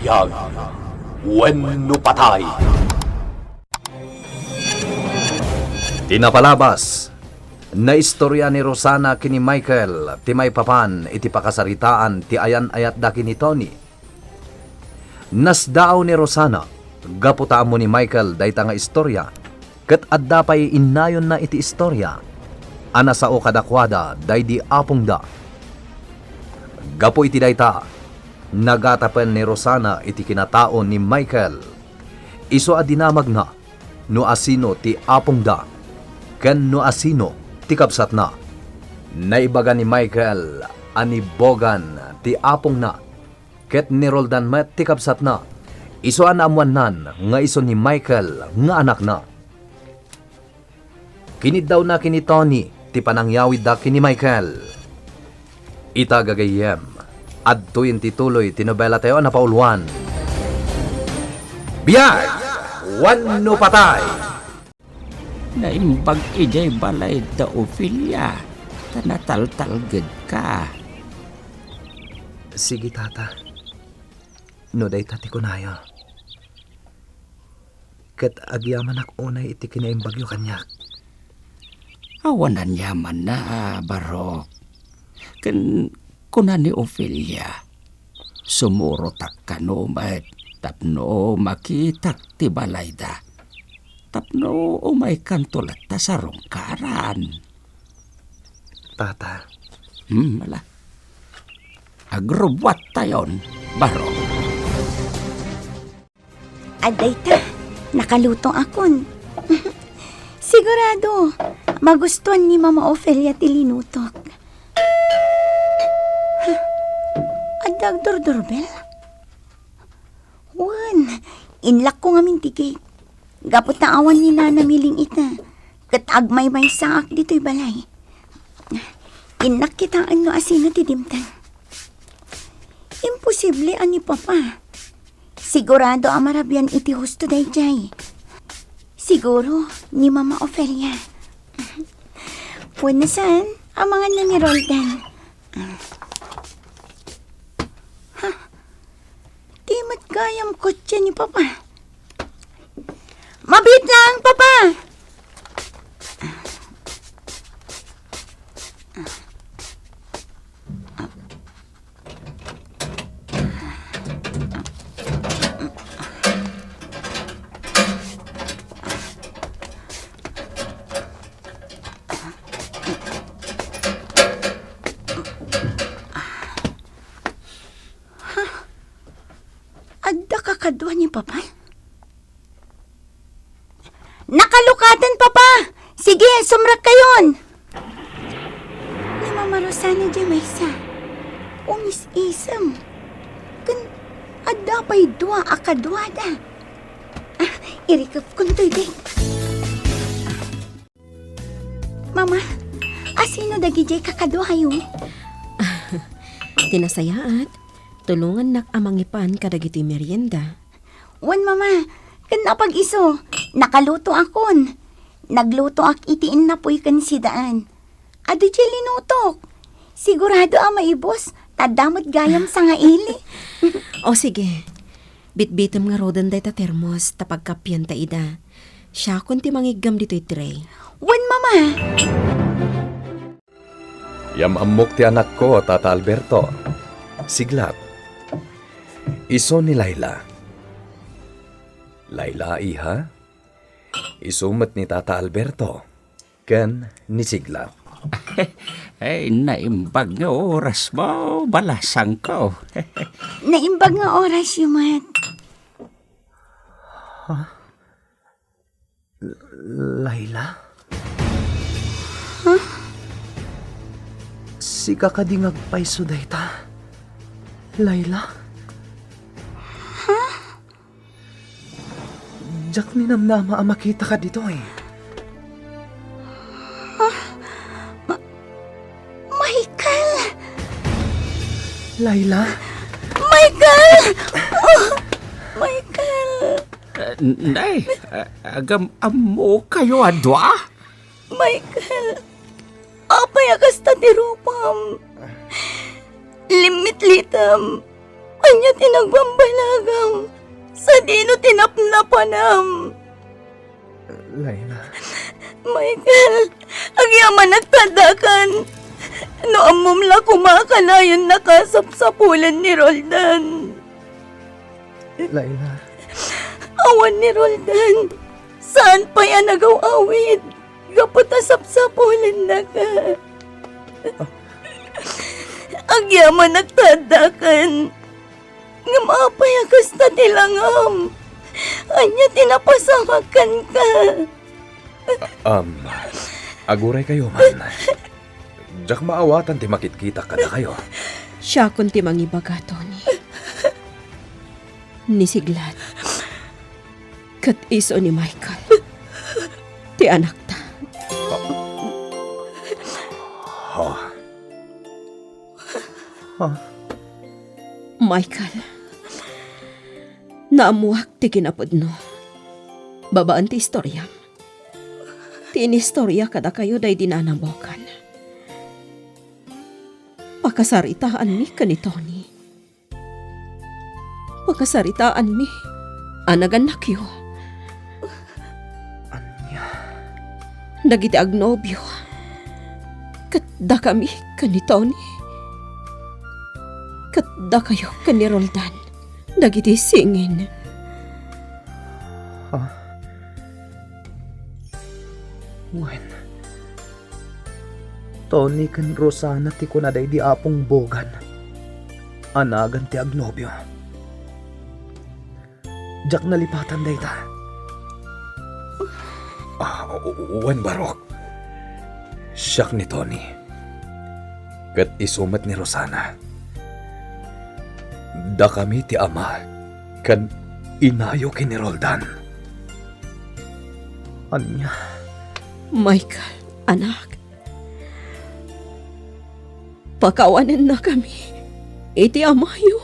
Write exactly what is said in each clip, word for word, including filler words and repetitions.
Bulag wenno patay. Ti napalabas, naistorya ni Rosana ken ni Michael ti maipapan iti pakasaritaan ti ayan-ayatda ken ni Tony. Nasdaaw ni Rosana gapu ta ammo ni Michael dayta nga istorya, ket adda pay innayonna iti istorya a nasao kadakuada daydi apongda. Gapu iti dayta, nagatapen ni Rosana iti kinatao ni Michael. Isu a dinamagna no asino ti apongda ken no asino ti kabsatna. Naibaga ni Michael a ni Bogan ti apongna ket ni Roldan met ti kabsatna. Isu a naammoannan nga isu ni Michael nga anakna. Kiniddawna ken ni Tony ti panangyawidda ken ni Michael. Ita gagayyem, adtoyen ti tuloy ti nobelatayo a napauluan. Biag wenno patay! Naimbag idiay balay da Ofelia, ta nataltalgedka. Sige, Tata. No dayta ti kunayo. Ket agyamanak unay iti kinaimbagyo kaniak. Awan aniamanna, Barok. Ken kuna ni Ofelia, sumurotak kano met tapno makitak ti balayda. Tapno umaykanto latta sarungkaran. Tata. Hmm, ala. Agrubbuattayon, Barok. Adda ita, nakalutoakon. Sigurado, magustuan ni Mama Ofelia ti linutok. Ha? Adda agdurdurbel? Wen, inlakko ngamin ti gate. Gapu ta awan ni Nana Miling ita, ket agmaymaysaak ditoy balay. Innak kitaen no asino ti dimteng. Imposible a ni Papa. Sigurado a marabian iti husto daydiay. Siguro ni Mama Ofelia. Wenno saan, amangan na ni Roldan. Ha? Di met gayam kotse ni Papa. Mabiit lang, Papa! Adda kakadua ni Papa? Nakalukaten, Papa! Sige, sumrekkayon! Ni Mama Rosana diay maysa, umis-isem. Ken adda pay dua a kaduada. Ah, irikepkon toy dayta. Mama, asino dagidiay kakaduayo? Ti nasayaat, tulongannak a mangipan kadagiti merienda. Wen, Mama, ken apag-isu, nakalutoakon. Naglutoak iti innapoy ken sidaan. Adu diay linutok. Sigurado a maibus, ta adda met gayam sangaili. O, sige. Bitbitem ngaruden dayta termos ta pagkappianta ida. Siakon ti mangiggam ditoy tray. Wen, Mama. Yam-ammok ti anakko, Tata Alberto. Siglat. Isu ni Laila. Laila, iha? Isu met ni Tata Alberto ken ni Siglat. Ay, naimbag nga orasmo, balasangko. Naimbag nga orasyo met. Laila? Huh? Sika kadi nga agpayso dayta, Laila? Huh? Diak ninamnama a makitaka ditoy. Ah, Ma-, Michael! Laila? Michael! Oh, Michael! Ah, nay, ah, agam-ammokayo a dua? Michael, apay a kasta ti rupam? Limmitlitem. Ania ti nagbambanagam? Sadino ti napnapanam? Laila. Michael, agyamanak ta addakan. No ammom la koma a kanayonnaka a sapsapulen ni Roldan. Laila. Awan ni Roldan. Saan pay a nagaw-awid gapu ta sapsapulennaka. Agyamanak ta addakan. Ngem apay a kasta ti langam? Ania ti napasamak kenka? A-, am, aguraykayo man. Diak maawatan ti makitkitak kadakayo. Siakon ti mangibaga, Tony. Ni Siglat. Ket isu ni Michael. Ti anakta. Ha? Ha? Michael, naammuak ti kinapudno. Babaen ti istoriam. Ti inistorya kadakayo daydi nana Bogan. Pakasaritaanmi ken ni Tony. Pakasaritaanmi a nagannakyo. Ania? Dagiti agnobio. Ket dakami ken ni Tony. Ket dakayo ken ni Roldan. Dagiti singin. Ha? Wen. Tony ken Rosana ti kuna daydi Apong Bogan a nagan ti agnobio. Diak nalipatan dayta. Ah, u-, u-, wen, Barok. Siak ni Tony. Ket isu met ni Rosana. Dakami ti ama ken inayo ken ni Roldan. Ania? Michael, anak. Pakawanennakami iti amayo.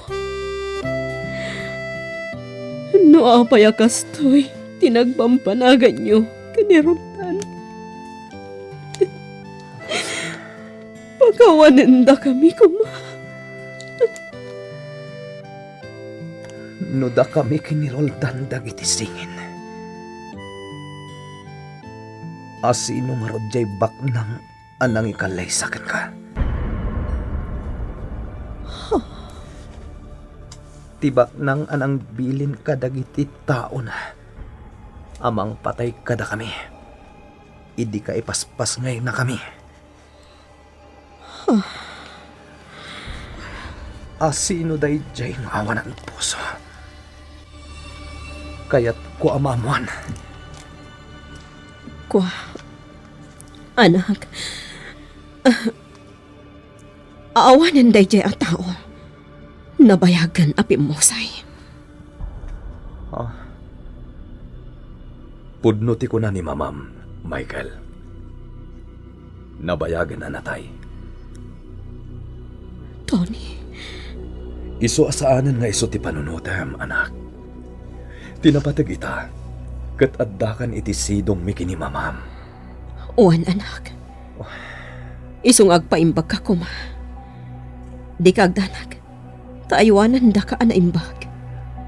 No apay a kastoy ti nagbambanaganyo ken ni Roldan, pakawanendakami koma. No dakami ken ni Roldan dagiti singin, a sino ngarud diay baknang a nangikallaysa kenka? Ti baknang a nangbilin kadagiti taona a mangpatay kadakami idi kaipaspasngaynakami. A sino daydiay nga awanan puso? Kayatko a maammuan. Kua, anak, awanen daydiay a tao. Nabayagen a pimmusay. Ah. Pudno ti kuna ni Mamam, Michael. Nabayagen a natay. Tony. Isu a saanen nga isu ti panunotem, anak. Ti napateg ita, ket addakan iti sidongmi ken ni Mamam. Wen, anak. Isu nga agpaimbagka koma. Dika agdanag. Ta aywanandaka a naimbag.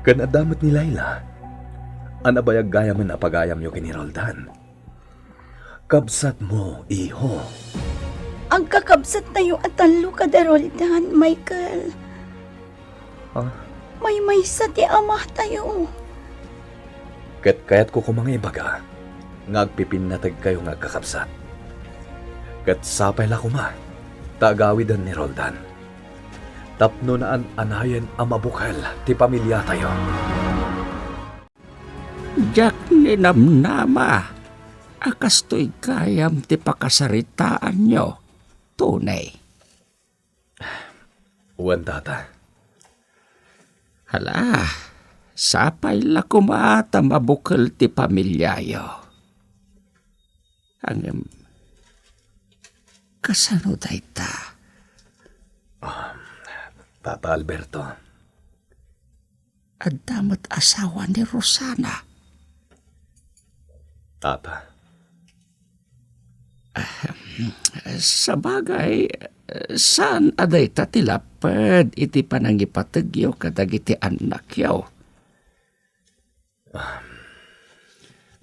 Ken adda met ni Laila a nabayag gayamen a pagayamyo ken ni Roldan. Kabsatmo, iho. Agkakabsattayo a tallo kada Roldan, Michael. Ah? Maymaysa ti amatayo. Ket kayatko koma nga ibaga nga agpipinnategkayo nga agkakabsat. Ket sapay la koma ta agawiden ni Roldan. Tapno naan-anayen a mabukel ti pamiliatayo. Diak ninamnama a kastoy gayam ti pakasaritaanyo, Tony. Wen, Tata. Hala, sapay la koma ta mabukel ti pamiliayo. Ngem, kasano dayta? Ah, Tata Alberto. Adda met asawa ni Rosana. Tata. Ahem. Sabagay, Saan a dayta ti lapped iti panangipategyo kadagiti annakyo.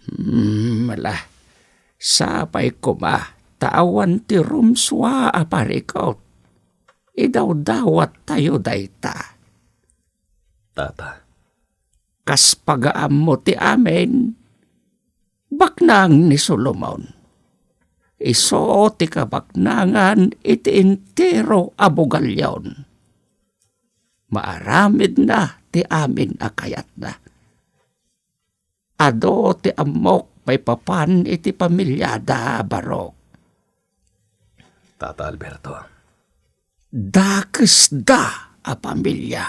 Hmm, ala, sapay koma ta awan ti rumsua a parikut. Idawdawattayo dayta. Tata. Kas pagaammo ti amin, baknang ni Solomon. Isu ti kabaknangan iti entero a bugalyon. Maaramidna ti amin a kayatna. Adu ti ammok maipapan iti pamiliada, Barok. Tata Alberto. Dakesda a pamilia.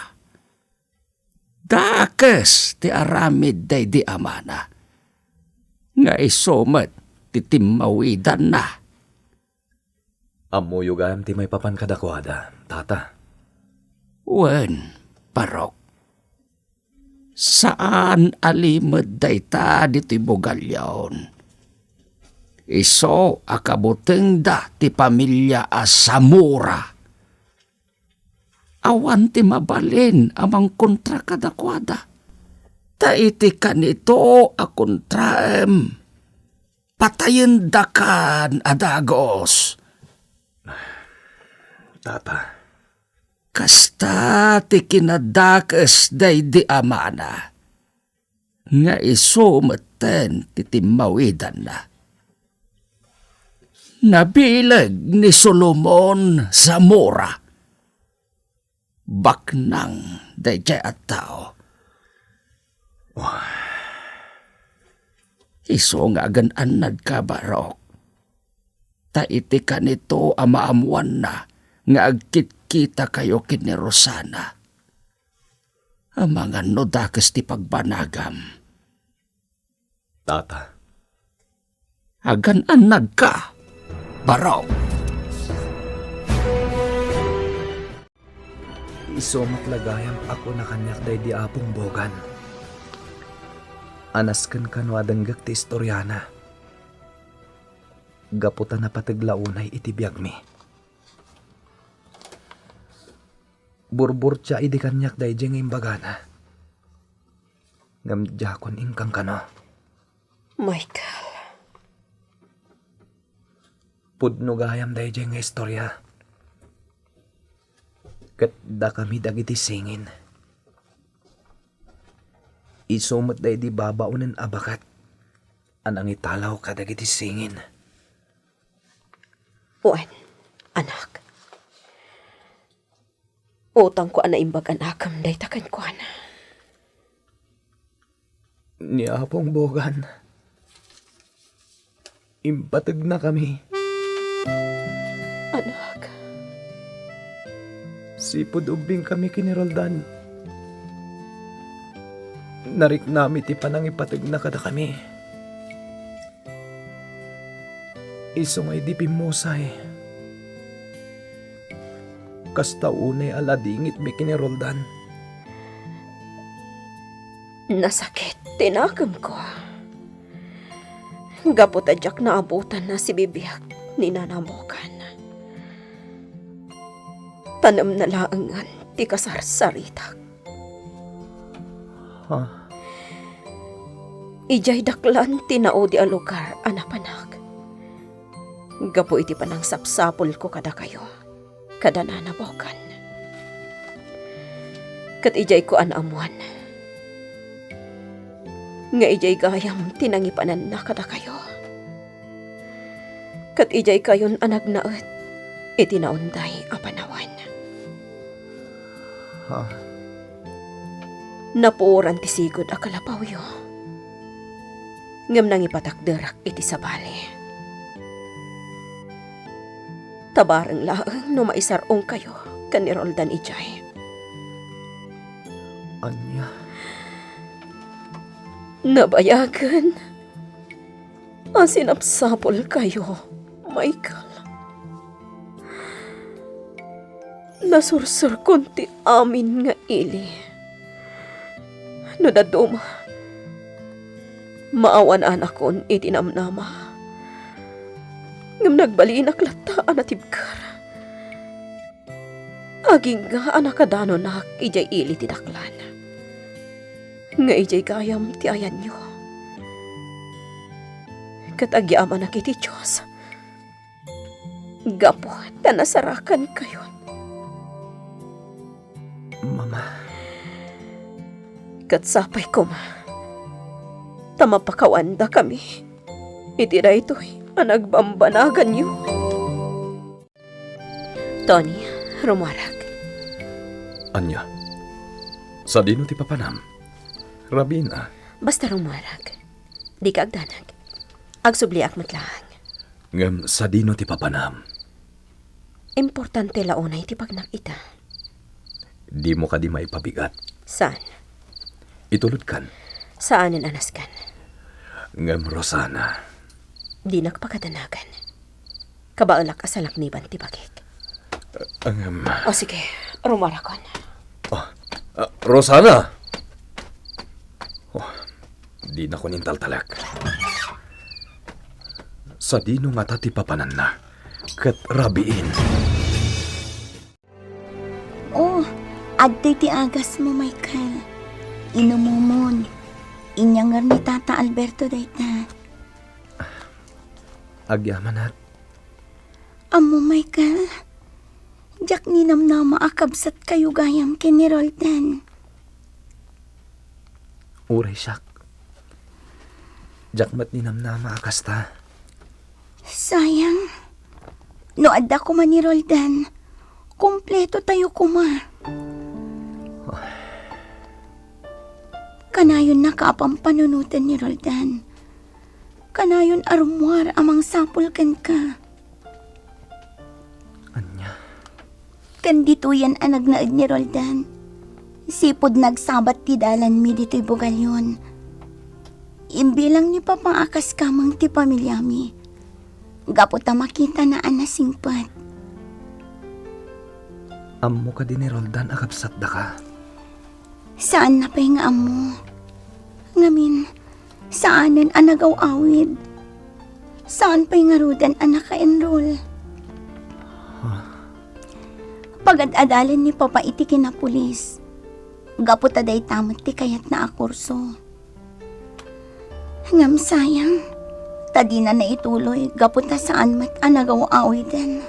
Dakes ti aramid daydi amana, nga isu met ti timmawidanna. Ammoyo gayam ti maipapan kadakuada, Tata. Wen, Barok. Saan a limed dayta ditoy bugalyon. Isu a kabutengda ti pamilia a Zamora. Awan ti mabalin a mangkontra kadakuada. Ta iti kanito a kontraem, patayendakan a dagus. Tata. Kasta ti kinadakes daydi amana, nga isu metten ti timmawidanna. Nabileg ni Solomon Zamora. Baknang daydiay a tao. Isu nga agan-annadka, Barok. Ta iti kanito a maammoanna nga agkitkitakayo ken ni Rosana, amangan no dakes ti pagbanagam. Tata. Agan-annadka, Barok. Isu met la gayam a kuna kaniak daydi Apong Bogan. Nasken kano a denggek ti istoriana. Gapu ta napateg la unay iti biagmi. Burburtia idi kaniak daydiay nga imbagana. Ngem diakon inkankano. Michael. Pudno gayam daydiay nga istoria. Ket dakami dagiti singin. Isu met daydi babaonen a baket a nangitalaw kadagiti singin. Wen, anak. Utangko a naimbag a nakem dayta kenkuana. Ni Apong Bogan, impategnakami. Anak. Sipud ubbingkami ken ni Roldan, nariknami ti panangipategna kadakami. Isu nga idi pimmusay, kasta unay a ladingitmi ken ni Roldan. Nasakit ti nakemko. Gapu ta diak naabutan a sibibiag ni Nana Bogan. Tanemna laengen ti kasarsaritak. Ha? Idiay daklan ti naudi a lugar a napanak. Gapu iti panangsapsapulko kadakayo, kada Nana Bogan. Ket idiayko a naammuan nga idiay gayam ti nangipananna kadakayo. Ket idiaykayon a nagnaed iti naunday a panawen. Ha? Napuoran ti sigud a kalapawyo, ngem nangipatakderak iti sabali. Ta bareng laeng no maisar-ongkayo ken ni Roldan idiay. Ania? Nabayagen a sinapsapulkayo, Michael. Nasursurkon ti amin nga ili. No dadduma, maawan-anakon iti namnama. Ngem nagbalinak latta a natibker. Agingga a nakadanunak idiay ili ti daklan nga idiay gayam ti ayanyo. Ket agyamanak iti Dios gapu ta nasarakankayon. Mama. Ket sapay koma ta mapakawandakami iti daytoy a nagbambanaganyo. Tony, rumuarak. Ania? Sadino ti papanam? Rabiin a. Basta rumuarak. Dika agdanag. Agsubliak met laeng. Ngem sadino ti papanam? Importante la unay ti pagnak ita. Dimo kadi maipabigat? Saan? Itulodkan? Saanen a nasken. Ngem, Rosana. Dinak pakadanagan. Kabaelak a salakniban ti bagik. Ngem. O sige, rumuarakon. Ah, ah, Rosana! Oh, dinakon intaltalek. Sadino ngata ti papananna? Ket rabiin. Oh, adtoy ti agasmo, Michael. Inumomon. Inyanger ni Tata Alberto dayta. Agyamanak. Ammo, Michael, diak ninamnama a kabsatkayo gayam ken ni Roldan. Uray siak. Diak met ninamnama a kasta. Sayang. No adda koma ni Roldan, kompleto tayo koma. Kanayon naka a pampanunoten ni Roldan. Kanayon a rummuar a mangsapul kenka. Ania? Ken ditoyen a nagnaed ni Roldan. Sipud nagsabat ti dalanmi ditoy bugalyon. Imbilang ni Papa a kas kameng ti pamiliami. Gapu ta makitana a nasingpet. Ammo kadi ni Roldan a kabsatdaka? Saanna pay nga ammo. Ngamin, saanen a nagaw-awid. Saan pay ngaruden a naka-enroll. Huh? Pagad-adalen ni Papa iti kinapulis. Gapu ta dayta met ti kayatna a kurso. Ngem sayang, ta dina naituloy gapu ta saan met a nagaw-awiden.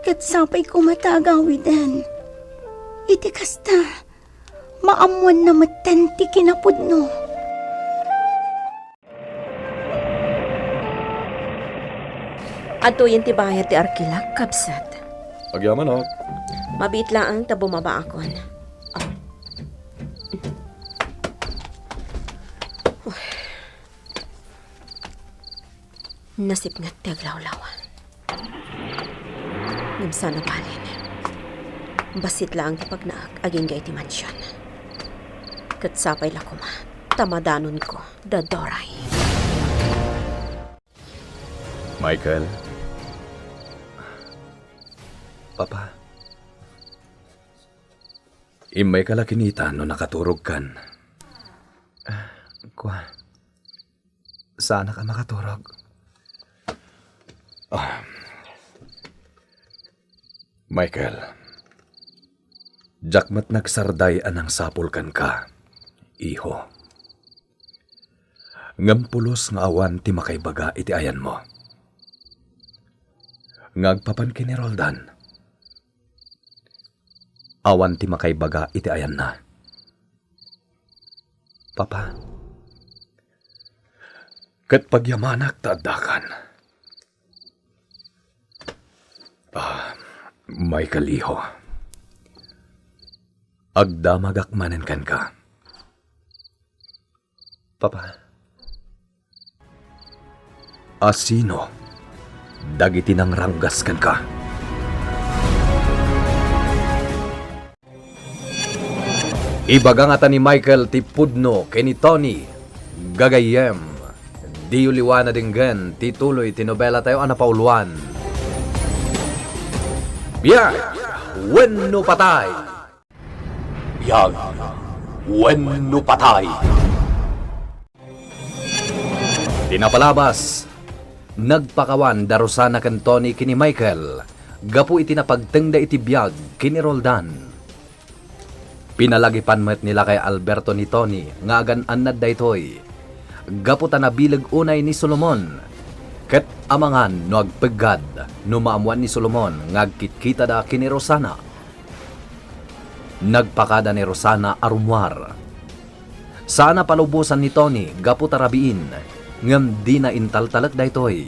Ket sapay koma ta agawiden. Iti kasta, maammoanna metten ti kinapudno. Adtoyen ti bayad ti arkilak, kabsat. Agyamanak. Mabiit laeng ta bumabaakon. Ah. Nasipnget ti aglawlaw. Ngem saan a balin. Bassit laeng ti pagnaek agingga iti mansion. Ket sapay la koma ta madanonko da Doray. Michael? Papa? Immayka la kinita no nakaturogkan. Ah, kua. Saanak a makaturog. Ah. Michael, diak met nagsarday a nangsapul kenka, iho. Ngem pulos nga awan ti makaibaga iti ayanmo. Nga agpapan ken ni Roldan, awan ti makaibaga iti ayanna. Papa, ket pagyamanak ta addakan. Ah, Michael, iho. Agdamagak manen kenka. Papa. Asino dagiti nangranggas kenka? Ibaga ngata ni Michael ti pudno ken ni Tony, gagayyem, diyo liwa nadenggen ti tuloy ti nobelatayo a napauluan, Biag wenno Patay. Biag wenno Patay. Ti napalabas, nagpakawan da Rosana ken Tony ken ni Michael gapu iti napagtengda iti biag ken ni Roldan. Pinalagipan met ni Lakay Alberto ni Tony nga agan-annad daytoy, gapu ta nabileg unay ni Solomon, ket amangan no agpeggad no maammoan ni Solomon nga agkitkitada ken ni Rosana. Nagpakada ni Rosana a rummuar. Saan a palubosan ni Tony gapu ta rabiin, ngem dina intaltalek daytoy.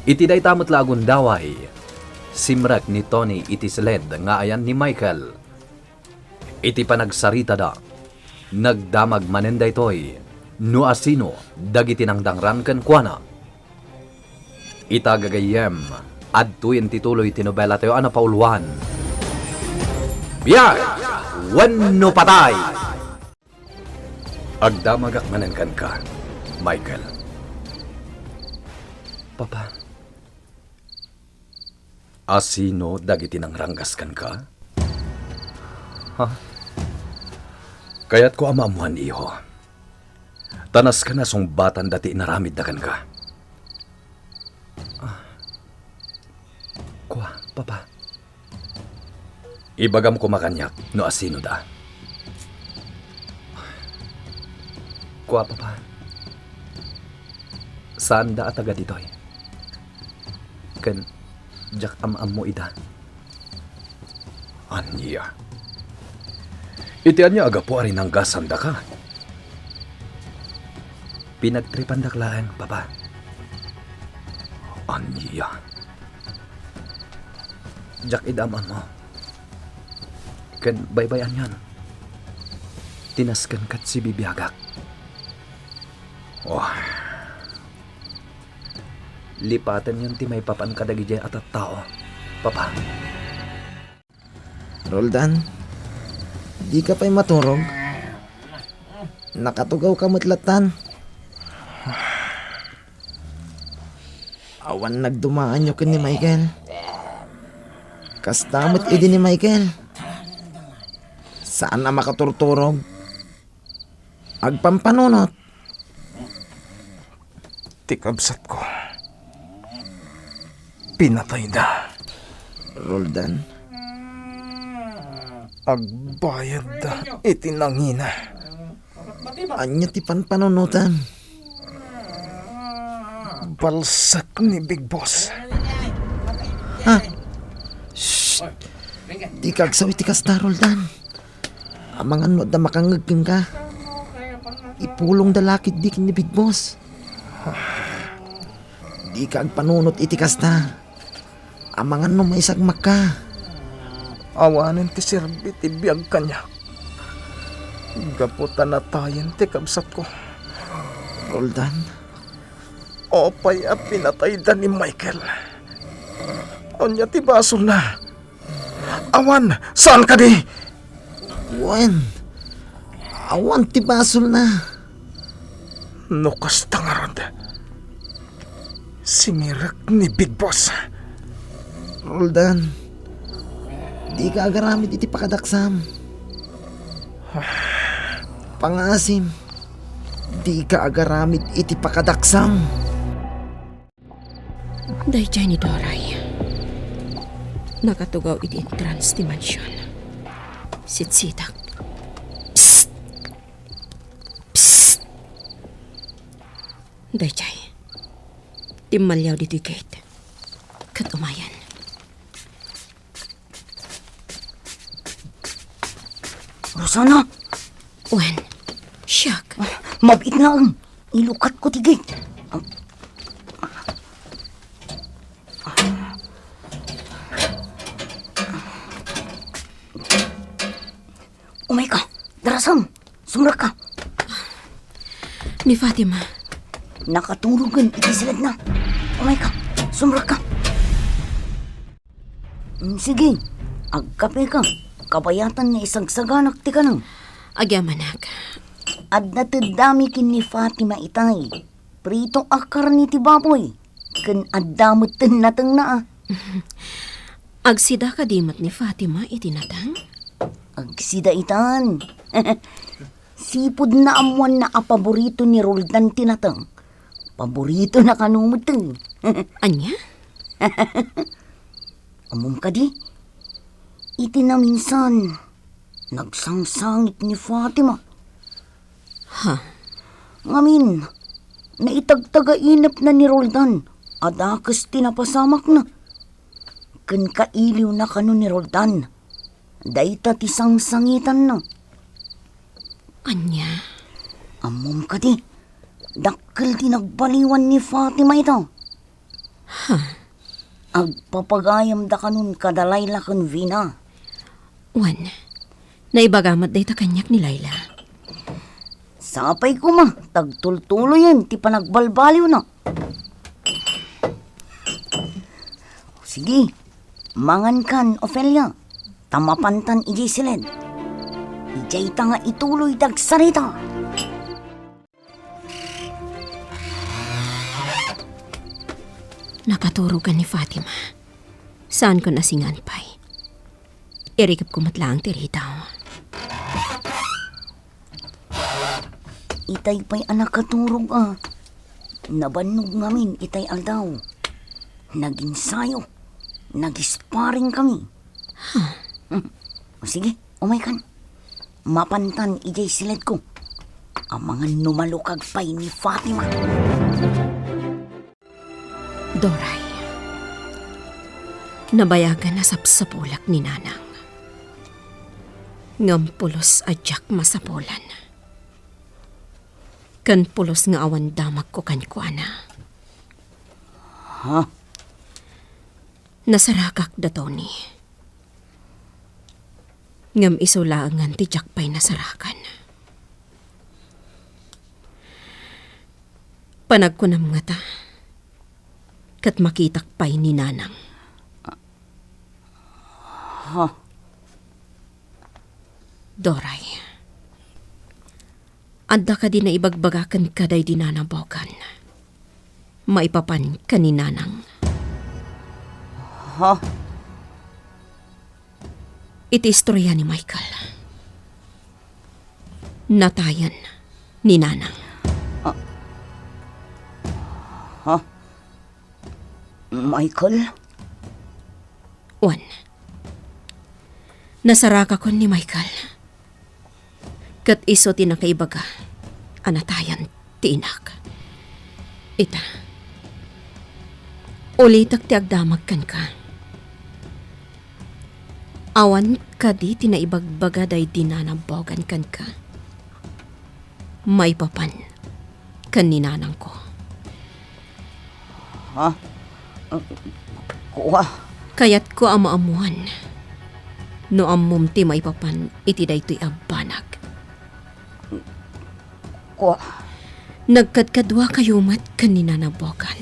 Iti dayta met la a gundaway, simrek ni Tony iti siled nga ayan ni Michael. Iti panagsaritada, nagdamag manen daytoy no asino dagiti nangdangran kenkuana. Ita gagayyem, adtoyen ti tuloy ti nobelatayo a napauluan, Biag wenno Patay. Agdamagak manen kenka, Michael. Papa. Asino dagiti nangranggas kenka? Ha? Kayatko a maammoan, iho. Ta nasken a sungbatanda ti inaramidda kenka. Ah. Kua, Papa. Ibagam koma kaniak no asinoda. Kua, Papa. Saanda a taga ditoy. Ken diak am-ammo ida. Ania? Iti ania a gapu a rinanggasandaka? Pinagtripandak laeng, Papa. Ania? Diak ida am-ammo. Ken baybay-anyon, ti nasken ket sibibiagak. Oh. Lipatenyon ti maipapan kadagidiay a tattao, Papa. Roldan, dika pay maturog? Nakatugawka met lattan? Awan nagdumaanyo ken ni Michael. Kasta met idi ni Michael. Saan a makaturturog. Agpampanunot. Ti kabsatko, pinatayda. Roldan. Agbayadda iti nangina. Ania ti panpanunotam? Balsek ni Big Boss. Ha? Shh! Dika agsaw iti kasta, Roldan. Amangan no adda makangngeg kenka. Ipulongda la ketdi ken ni Big Boss. Dika agpanunot iti kasta. Amangan no maisagmakka. Awanen ti serbi ti biag kaniak. Gapu ta natayen ti kabsatko. Roldan? Apay a pinatayda ni Michael? Ania ti basolna? Awan, saan kadi? Wen, awan ti basolna. No kasta ngarud, simirek ni Big Boss. Roldan, dika agaramid iti pakadaksam. Pangaasim, dika agaramid iti pakadaksam. Daydiay ni Doray. Nakatugaw iti entrance ti mansion. Sitsitak. Psst! Psst! Daydiay. Timmaliaw ditoy gate. Ket umayen. Rosana! Wen, siak. Ah, mabiit nga, em. Ilukatko ti gate. Umayka, darasam. Sumrekka. Ni Fatima. Nakaturogen iti siledna. Umayka, sumrekka. Mm, sige, agkapeka. Kabayatan nga isagsaganak ti kanam. Agyamanak. Adda teddami ken ni Fatima itay. Prito a karne ti baboy. Ken adda met ti natengna, a. Agsida kadi met ni Fatima iti nateng? Agsida itan. Sipud naammoanna a paborito ni Roldan ti nateng. Paboritona kano met. Ania? Ammom kadi, iti naminsan, nagsangsangit ni Fatima. Ha? Ngamin, naitagtagainepna ni Roldan a dakes ti napasamakna. Ken kailiwna kano ni Roldan, dayta ti sangsangitanna. Ania? Ammom kadi, dakkel ti nagbaliwan ni Fatima ita. Ha? Agpapagayamda kanon kada Laila ken Vina. Wen, naibaga met dayta kaniak ni Laila. Sapay koma, ta agtultuloyen ti panagbalbaliwna. Sige, mangankan, Ofelia, ta mapantan idiay siled. Idiay ta nga ituloy ti agsarita. Nakaturogan ni Fatima. Saanko nasingan pay. Irikepko met laeng ti ridaw. Itay pay a nakaturog a. Nabannog ngamin itay aldaw. Naginsayo. Nagisparing kami. Hmm. O sige, umaykan. Mapantan idiay siledko. Amangan no malukag pay ni Fatima. Doray, nabayagan a sapsapulak ni Nanang. Ngem pulos a diak masapulan. Ken pulos nga awan damagko kenkuana. Ha? Nasarakak da Tony. Ngem isu laengen ti diak pay nasarakan. Panagkunam ngata, ket makitak pay ni Nanang. Ha? Doray, adda kadi naibagbaga kenka daydi Nana Bogan? Maipapan ken ni Nanang. Ha? Iti istoria ni Michael, natayen ni Nanang. Ah. Ha? Michael? Wen. Nasarakakon ni Michael. Ket isu ti nakaibaga a natayen ti inak. Ita, ulitek ti agdamag kenka. Awan kadi ti naibagbaga daydi Nana Bogan kenka maipapan ken ni Nanangko? Ha? Kua? Kayatko a maammuan no ammom ti maipapan iti daytoy a banag. Kua? Nagkadkaduakayo met ken ni Nana Bogan.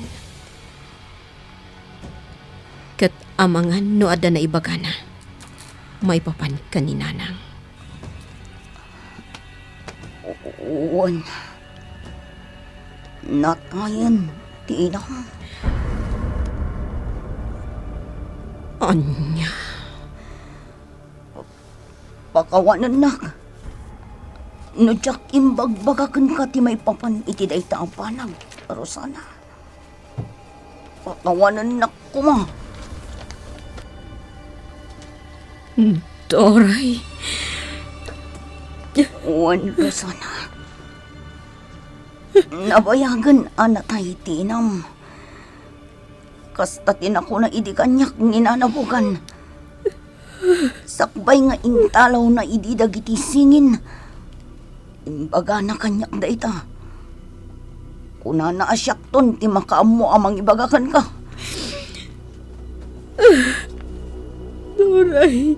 Ket amangan no adda naibagana maipapan ken ni Nanang. Wen, natayen ti inam. Ania? Pakawanennak no diak imbagbaga kenka ti maipapan iti dayta a banag, Rosana. Pakawanennak koma. Doray. Wen, Rosana. Nabayagen a natay ti inam. Kasta ti nakuna idi kaniak ni Nana Bogan. Sakbay nga intalawna idi dagiti singin, imbagana kaniak dayta. Kunana a siakton ti makaammo a mangibaga kenka. Doray.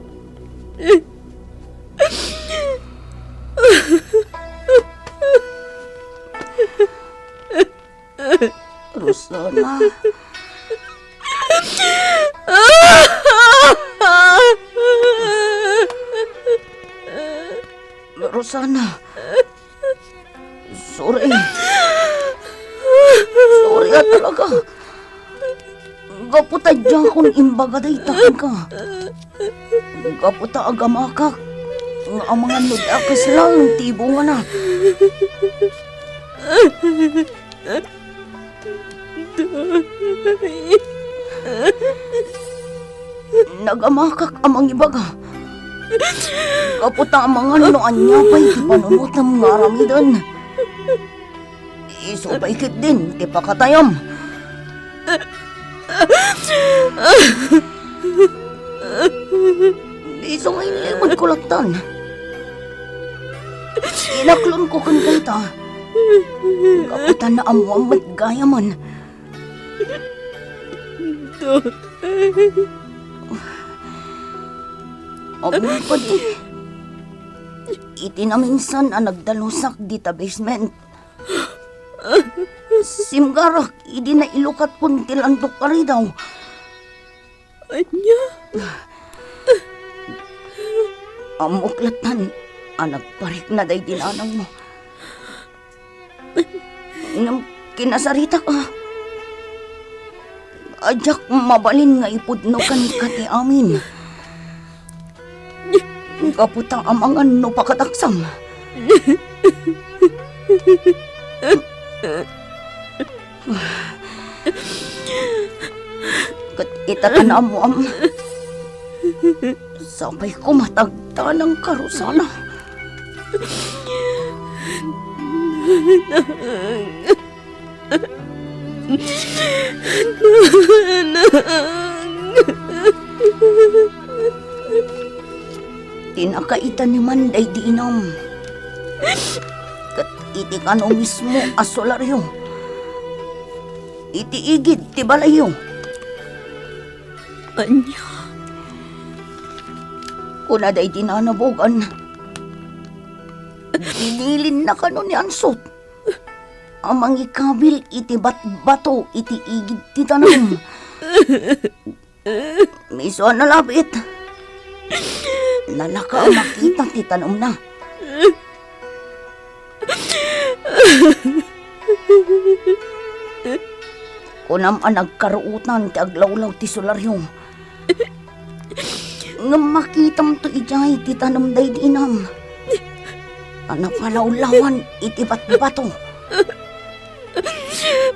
Rosana. Rosana. Sorry. Sorry a talaga. Gapu ta diakon imbaga dayta kenka. Gapu ta agamakak nga amangan no dakes laeng ti ibungana. Doray. Nagamakak a mangibaga. Gapu ta amangan no ania pay ti panunotem nga aramiden. Isu pay ketdin ti pakatayam. Isu nga inlimedko lattan. Inaklonko ken dayta. Gapu ta naammoam met gayamen. Ammom kadi, iti naminsan a nagdalusak dita basement, simgarak idi nailukatkon ti landok a ridaw. Ania? Ammok lattan a nagparikna daydi nanangmo. Ngem kinasaritak a, a diak mabalin nga ipudno kenka ti amin. Gapu ta amangan no pakataksam. Ket ita ta naammoam, sapay koma ta agdanangka, Rosana. Ti nakaitaneman daydi inam ket iti kano mismo a solario, iti igid ti balayyo. Ania? Kuna daydi nanabogan, binilinna kano ni Ansot a mangikabil iti batbato iti igid ti tanem. Isu a nalabit, nalaka a makita ti tanemna. Kunam a nagkaruotan ti aglawlaw ti solario. Ngem makitamto idiay ti tanem daydi inam a napalawlawan iti batbato.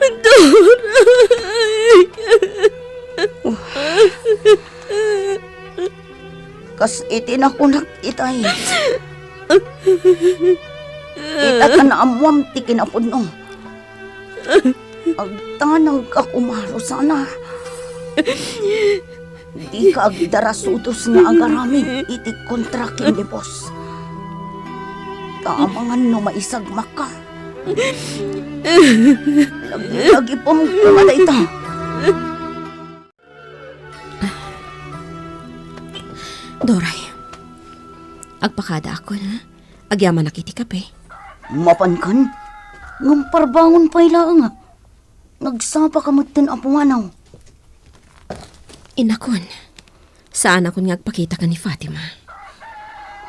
Doray! Kas iti nakunak itay, ita ta naammoam ti kinapudno. Agdanangka koma, Rosana. Dika agdarasudos nga agaramid iti kontra ken ni boss. Ta amangan no maisagmakka, lagipem koma dayta. Doray, agpakadaakon, ha? Agyamanak iti kape. Mapankan? Ngem parbangon pay laeng. Nagsapaka metten a pumanaw. Inakon, saanakon nga agpakita ken ni Fatima.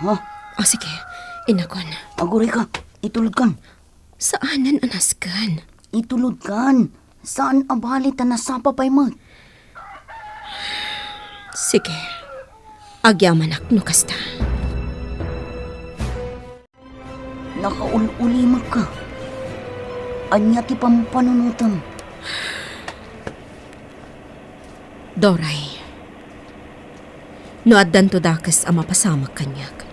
Ha? O, sige, inakon. Agurayka, itulodkan. Saanen a nasken. Itulodkan. Saan a bali ta nasapa pay met. Sige. Agyamanak no kasta. Nakaul-ulimekka. Ania ti pampanunotem? Doray, no addanto dakes a mapasamak kaniak,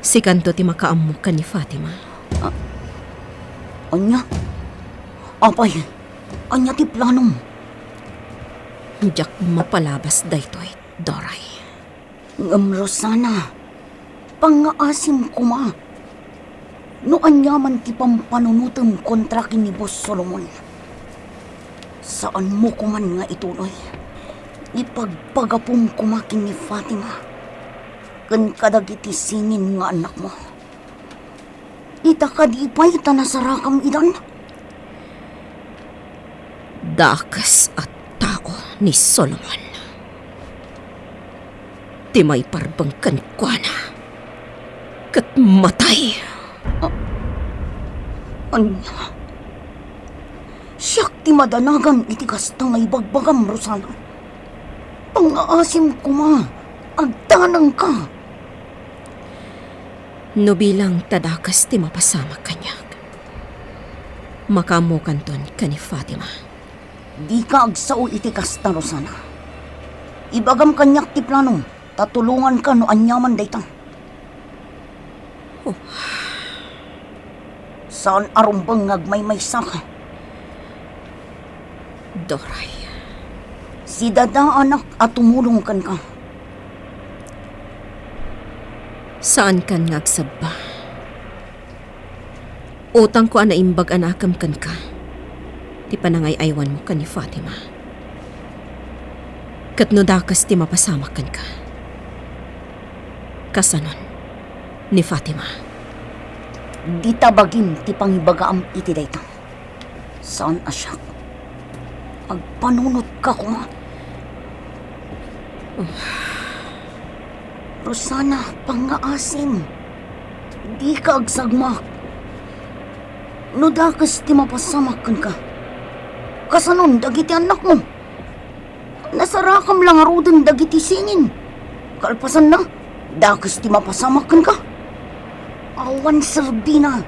sikanto ti makaammo ken ni Fatima. A-, ania? Apay, ania ti planom? Diak mapalabas daytoy, Doray. Ngem Rosana, pangngaasim koma. No aniaman ti pampanunotem kontra ken ni Boss Solomon, saanmo koman nga ituloy. Ipagpagapom koma ken ni Fatima ken kadagiti sining nga annakmo. Ita kadi pay ta nasarakam idan? Dakes a tao ni Solomon ti maiparbeng kenkuana ket matay. A-, ania? Siak ti madanagan iti kasta nga ibagbagam, Rosana. Pangngaasim koma, agdanangka. No bilang ta dakes ti mapasamak kaniak, makaammokanton ken ni Fatima. Dika agsao iti kasta, Rosana. Ibagam kaniak ti planom, ta tulonganka no aniaman dayta. Oh. Saan a rumbeng nga agmaymaysaka. Doray. Sidadaanak a tumulong kenka. Saankan nga agsabba. Utangko a naimbag a nakem kenka ti panangay-aywanmo ken ni Fatima. Ket no dakes ti mapasamak kenka, kasanon ni Fatima? Dita bagim ti pangibagaam iti dayta. Saan a siak. Agpanunotka koma. Rosana, pangngaasim. Dika agsagmak. No dakes ti mapasamak kenka, kasanon dagiti annakmo? Nasarakam la ngaruden dagiti singin. Kalpasanna, dakes ti mapasamak kenka. Awan serbina.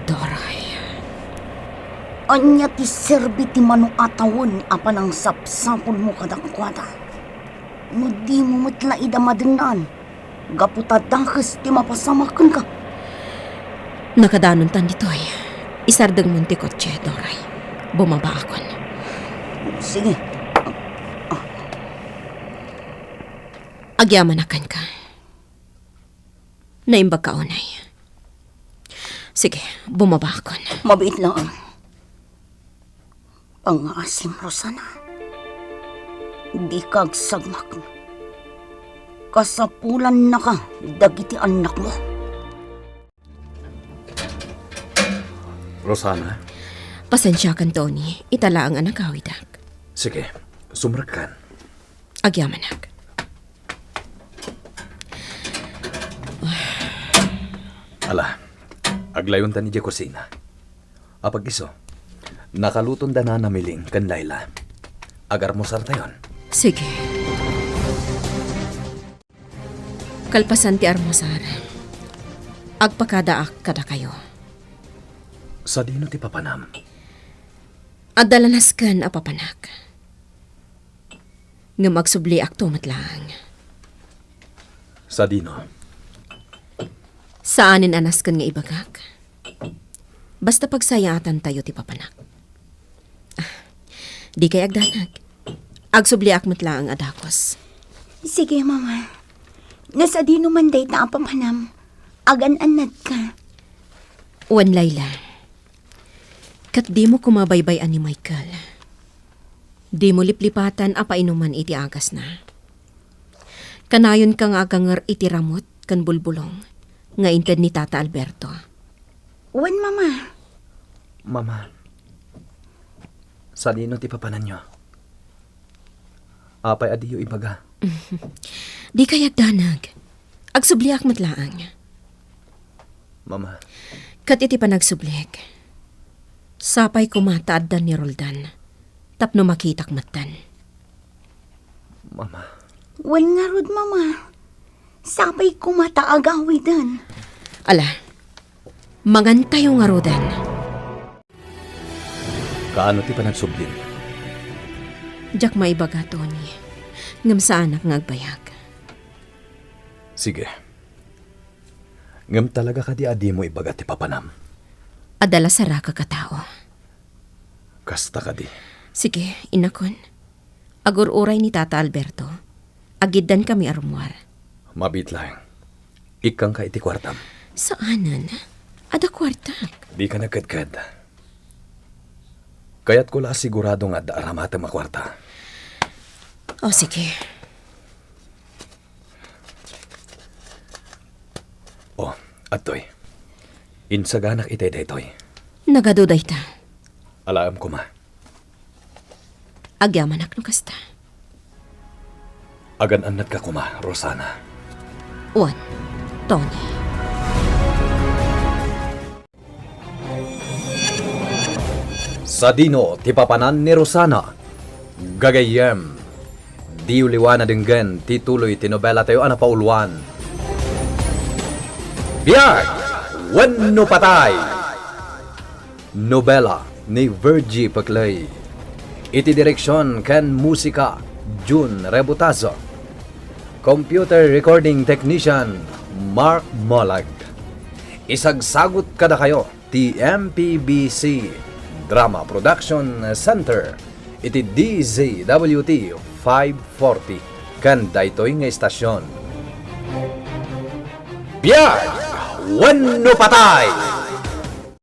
Doray. Ania ti serbi ti mano a tawen a panangsapsapulmo kadakuada? No dimo met la ida madengnan, gapu ta dakes ti mapasamak kenka. Nakadanontan ditoy. Isardengmon ti kotse, Doray. Bumabaakon. Sige. Agyamanak kenka. Naimbagka unay. Sige, bumabaakon. Mabiit laeng. Pangngaasim, Rosana. Dika agsagmak. Kasapulannaka dagiti annakmo. Rosana? Pasensiakan, Tony. Ita laeng a nagawidak. Sige, sumrekkan. Agyamanak. Ala, aglayontan idiay kusina. Apag isu, nakaluton da Nana Miling ken Laila. Agarmusartayon. Sige. Kalpasan ti armusar, agpakadaak kadakayo. Sadino ti papanam? Adda la nasken a papanak. Ngem agsubliakto met laeng. Sadino? Saanen a nasken nga ibagak. Basta pagsayaatantayo ti papanak. Ah, dikay agdanag. Agsubliak met laeng a dakes. Sige, Mama. No sadino man dayta a papanam, agan-annadka. Wen, Laila. Ket dimo koma baybay-an ni Michael. Dimo liplipatan a painuman iti agasna. Kanayonka nga aganger iti ramut ken bulbulong nga inted ni Tata Alberto. Wen, Mama. Mama, sadino ti papananyo? Apay a diyo ibaga? Dikay agdanag. Agsubliak met laeng. Mama. Ket iti panagsublik, sapay koma ta addan ni Roldan tapno makitak metten. Mama. Wen ngarud, Mama. Sapay koma ta agawiden. Ala, mangantayo ngaruden. Kaano ti panagsublim? Diak maibaga, Tony. Ngem saanak nga agbayag. Sige. Ngem talaga kadi a dimo ibaga ti papanam? Adda la sarakak a tao. Kasta kadi? Sige, inakon. Agur-uray ni Tata Alberto. Agiddankami a rummuar. Mabiit laeng. Ikkangka iti kuartam. Saanen. Adda kuartak. Dika nagkedked. Kayatko la a sigurado nga adda aramatem a kuarta. O, sige. O, adtoy. Insaganak itay daytoy. Nagadu dayta. Alaem koma. Agyamanak no kasta. Agan-annadka koma, Rosana. Wen, Tony. Sadino ti papanan ni Rosana? Gagayyem, diyo liwan a denggen ti tuloy ti nobelatayo a napauluan, Biag Wenno Patay. Nobela ni Virgie Peclay. Iti direksion ken musika, Jun Rebutazo. Computer recording technician, Mark Molag. Isagsagut kadakayo ti M P B C Drama Production Center iti D Z W T five forty ken daytoy nga istasyon. Biag wenno patay!